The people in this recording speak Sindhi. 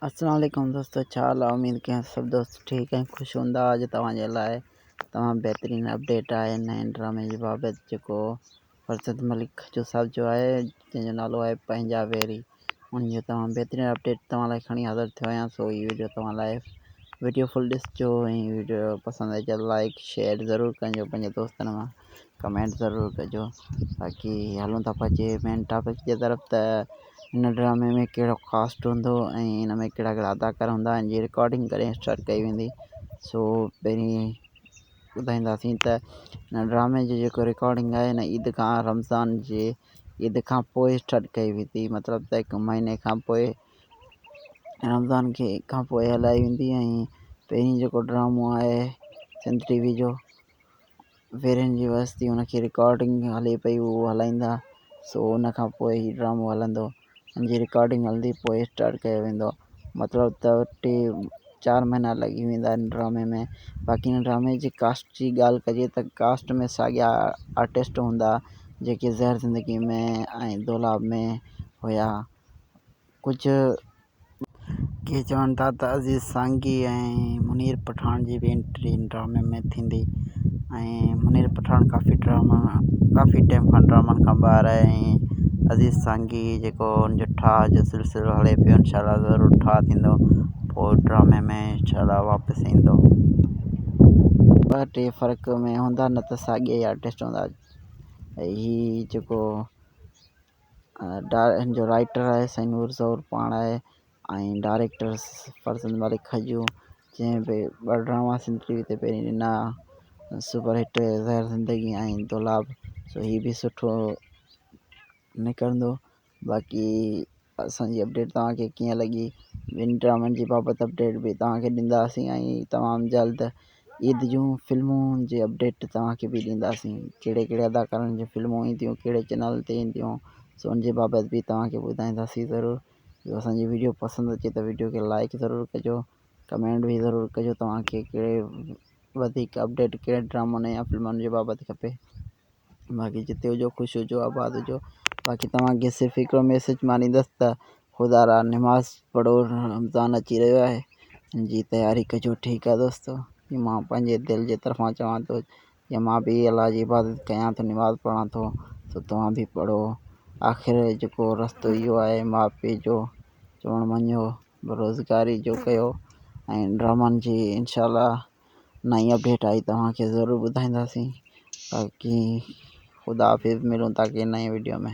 اسلام عليڪم دوستو ڇا حال آ اميد ڪيان سڀ دوست ٺيڪ ۽ خوش هوندا اڄ توهان جي لاء تمام بهترين اپڊيٽ آهي نئين ڊرامي جي بابت جيڪو فرزند ملڪ کجو صاحب جو آهي جنهن جو نالو آهي پنهنجا ويري ان جو تمام بهترين اپڊيٽ توهان لاء کڻي حاضر ٿيو آهيان سو هي ويڊيو توهان لاء ويڊيو فل ڏسجو ۽ ويڊيو پسند اچي لائڪ شيئر ضرور ڪجو پنهنجي دوستن مان ڪمينٽ ضرور ڪجو باقي هلون ٿا پنهنجي مين ٽاپڪ جي طرف ته هن ڊرامي ۾ ڪهڙو ڪاسٽ هوندو ۽ هن ۾ ڪهڙا ڪهڙا اداڪار هوندا ۽ جي رڪارڊنگ ڪڏهن اسٽارٽ ڪئي ويندي سو پهرين ٻڌائينداسين ته هن ڊرامي جي جيڪو رڪارڊنگ آهي هن عيد کان رمضان جي عيد کان پوء اسٽارٽ ڪئي ويندي مطلب ته هڪ مهيني کان پوء رمضان کي کان پوء هلائي ويندي ۽ پهرين جيڪو ڊرامو آهي سنڌ ٽي وي جو ويرين جي وستي ان کي رڪارڊنگ هلي پئي اهو هلائيندا سو ان کان پوء هي ڊرامو هلندو ان جي رڪارڊنگ هلندي پوء اسٽارٽ ڪيو ويندو مطلب ته ٽي چار مهينا لڳي ويندا ان ڊرامي ۾ باقي ان ڊرامي جي ڪاسٽ جي ڳالهه ڪجي ته ڪاسٽ ۾ ساڳيا آرٽسٽ هوندا جيڪي زهر زندگي ۾ ۽ دولاب ۾ هيا ڪجهه ڪي چون ٿا ته عزيز سانگي ۽ منير پٺاڻ جي به انٽري ان ڊرامي ۾ ٿيندي ۽ منير پٺاڻ ڪافي ڊراما ڪافي ٽائيم کان ڊرامن کان ٻاهر آهي ۽ عزيز سانگي جيڪو ان جو ٺاهه جو سلسلو هلي پيو انشاء الله ضرور ٺاهه ٿيندو پوء ڊرامي ۾ انشاء الله واپس ايندو. ٻه ٽي فرق ۾ هوندا نه ته ساڳيا ئي آرٽسٽ هوندا هي جيڪو هن جو رائيٽر آهي سائين نور زئور پاڻ آهي ۽ ڊائريڪٽر فرزند ملڪ کجو جنهن به ٻه ڊراما سنڌ ٽي وي تي پهرين ڏنا سپر هٽ زهر زندگي ۽ دولاب سو هي به سٺو نڪرندو باقي اسان جي اپڊيٽ توهان کي ڪيئن لڳي ٻن ڊرامن جي بابت اپڊيٽ به توهان کي ڏينداسين ۽ تمام جلد عيد جون فلمون جي اپڊيٽ توهان کي به ڏينداسين ڪهڙي ڪهڙي اداڪارن جون فلمون اينديون ڪهڙي چينل تي اينديون سو ان جي بابت به توهان کي ٻڌائينداسين ضرور جو اسان جي ويڊيو پسند اچي ته ويڊيو کي لائڪ ضرور ڪجو ڪمينٽ به ضرور ڪجو توهان کي ڪهڙي وڌيڪ اپڊيٽ ڪهڙي ڊرامن يا فلمن جي بابت کپي باقي جتي هجو خوش هجو آباد هجو باقي توهان کي صرف هڪڙو ميسيج مان ڏيندس ته خدا را نماز پڙهو رمضان اچي رهيو آهي ان جي تياري ڪجو ٺيڪ آهي دوستو هي مان پنهنجي دل جي طرفان چوان ٿو يا مان به الله جي عبادت ڪيان ٿو نماز پڙهان ٿو سو توهان به پڙهو آخر جيڪو رستو اهو آهي ماء پيء جو چوڻ مڃو بيروزگاري جو ڪيو ۽ ڊرامن جي انشاء الله نئين اپڊيٽ آئي توهان کي ضرور ٻڌائينداسين باقي خدا حافظ ملون ٿا ڪنهن نئين وڊيو ۾.